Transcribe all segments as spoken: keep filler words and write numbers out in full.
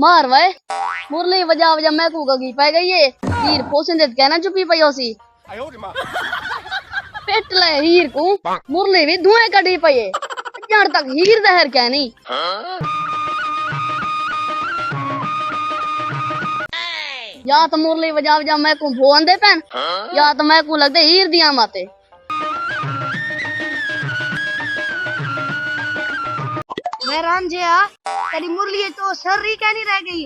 مار وے، مرلی وجا وجا میکوں گگی پے گئی ہے۔ ہیر پھوسیں دے کہنا چپی پئی ہوسی۔ پٹ لے ہیر کوں، مرلی وی دھوئیں کڈھی پئی ہے۔ اڄݨ تک ہیر زہر کہنی۔ یا تاں مرلی وجا وجا میکوں بھو آندے پئن، یا تاں میکوں لڳدے ہیر دیاں ماتے۔ وے رانجھیا، تیݙی مرلی اچ تاں سر ای کائنی رہ ڳئی،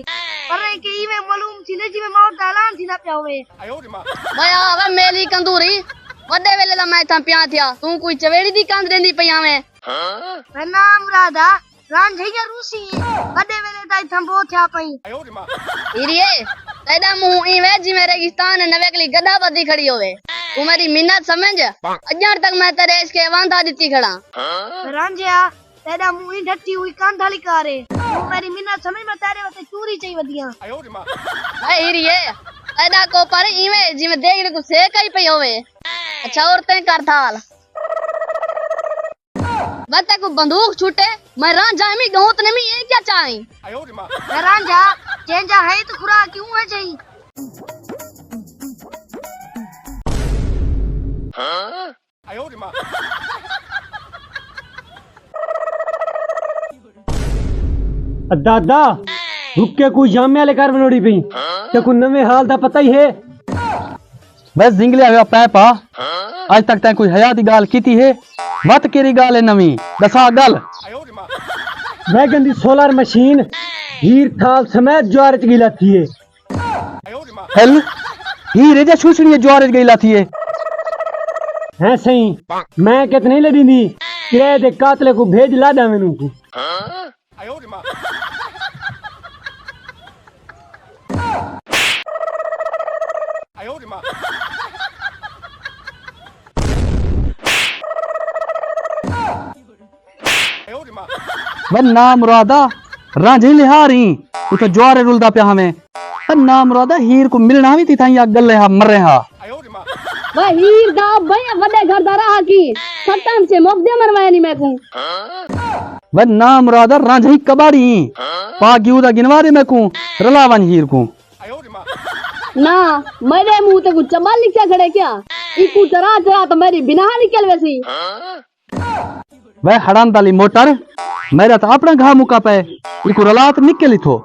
پر اینکوں ایویں معلوم تھیندے جیویں موت دا اعلان تھیندا پیا ہووے۔ وے آ وے میلی کندوری، وݙے ویلے دا میں اتھاں پیاں تھیا، توں کوئی چویڑی دی کندھ ݙیندی پئی آویں۔ وے نامرادا، رانجھیا روسی، وݙے ویلے دا اتھاں بو تھیا پئیں۔ ہیریے، تیݙا منہ ایویں جیویں ریگستان نویکلی گݙا ٻدھی کھڑی ہووے۔ توں میݙی منت سمجھ، اڄݨ تک میں تیݙے عشق ء واندا ݙتی کھڑاں۔ رانجھیا، تیݙا منہ ای ڈھٹی ہوئی کندھ آلی کار ہے۔ توں میݙی منت سمجھ، میں تیݙے واسطے چوری چئی ودیاں۔ اے ہیریے، تیݙا کوپر ایویں جیویں دیگڑے کوں سیک آئی پئی ہووے۔ اچھا، عورتیں کر تھال۔ وے تیکوں بندوق چھٹے، میں رانجھا ایمی ڳئوں تے نمی، اے کیا چاہیں؟ میں رانجھا، جیں جا ہے تو خوراک کیوں ہے چاہی؟ ادا ادا، رک کے کوئی جامع لے کر بنوڑی پئی۔ تے کوئی نویں حال دا پتہ ہی ہے؟ بس زنگلیا ہویا پیپ آ، اڄ تک تیں کوئی حیا دی ڳالھ کیتی ہے؟ وت کیڑھی ڳالھ ہے نویں؟ ݙسا ڳل۔ ویگن دی سولر مشین ہیر تھال سمیت جوار اچ ڳلا تھی ہے۔ ہل، ہیر اے جا شوشنی جوار اچ ڳلا تھی ہے؟ ہیں سئیں، میں کت نہیں لݙیندی، کرائے دے قاتلے کوں بھیج لاݙاں وینوں کوں۔ وے نامرادا، رانجھیں لہار ایں، اتھاں جوارے رلدا پیا ہاویں۔ وے نامرادا، ہیر کوں ملݨا وی تھی تھائیں یا ڳلے ہا مرے ہا۔ وے ہیر دا بھئی وݙے گھر دا راہ کی، سٹاں چے مک دے مروائے نی میکوں۔ وے نامرادا، رانجھیں کباڑی ایں، پا گیو دا گنوا دے میکوں، رلا ونڄ ہیر کوں۔ نہ، میݙے منہ تے کوئی چٻل لکھیا کھڑے کیا؟ ایکوں چرا چرا تاں میݙی بناہ نکل ویسی۔ وے ہڑند آلی موٹر، میݙا تاں اپݨا گھا مکا پئے، ایکوں رلا تے نکل اتھوں۔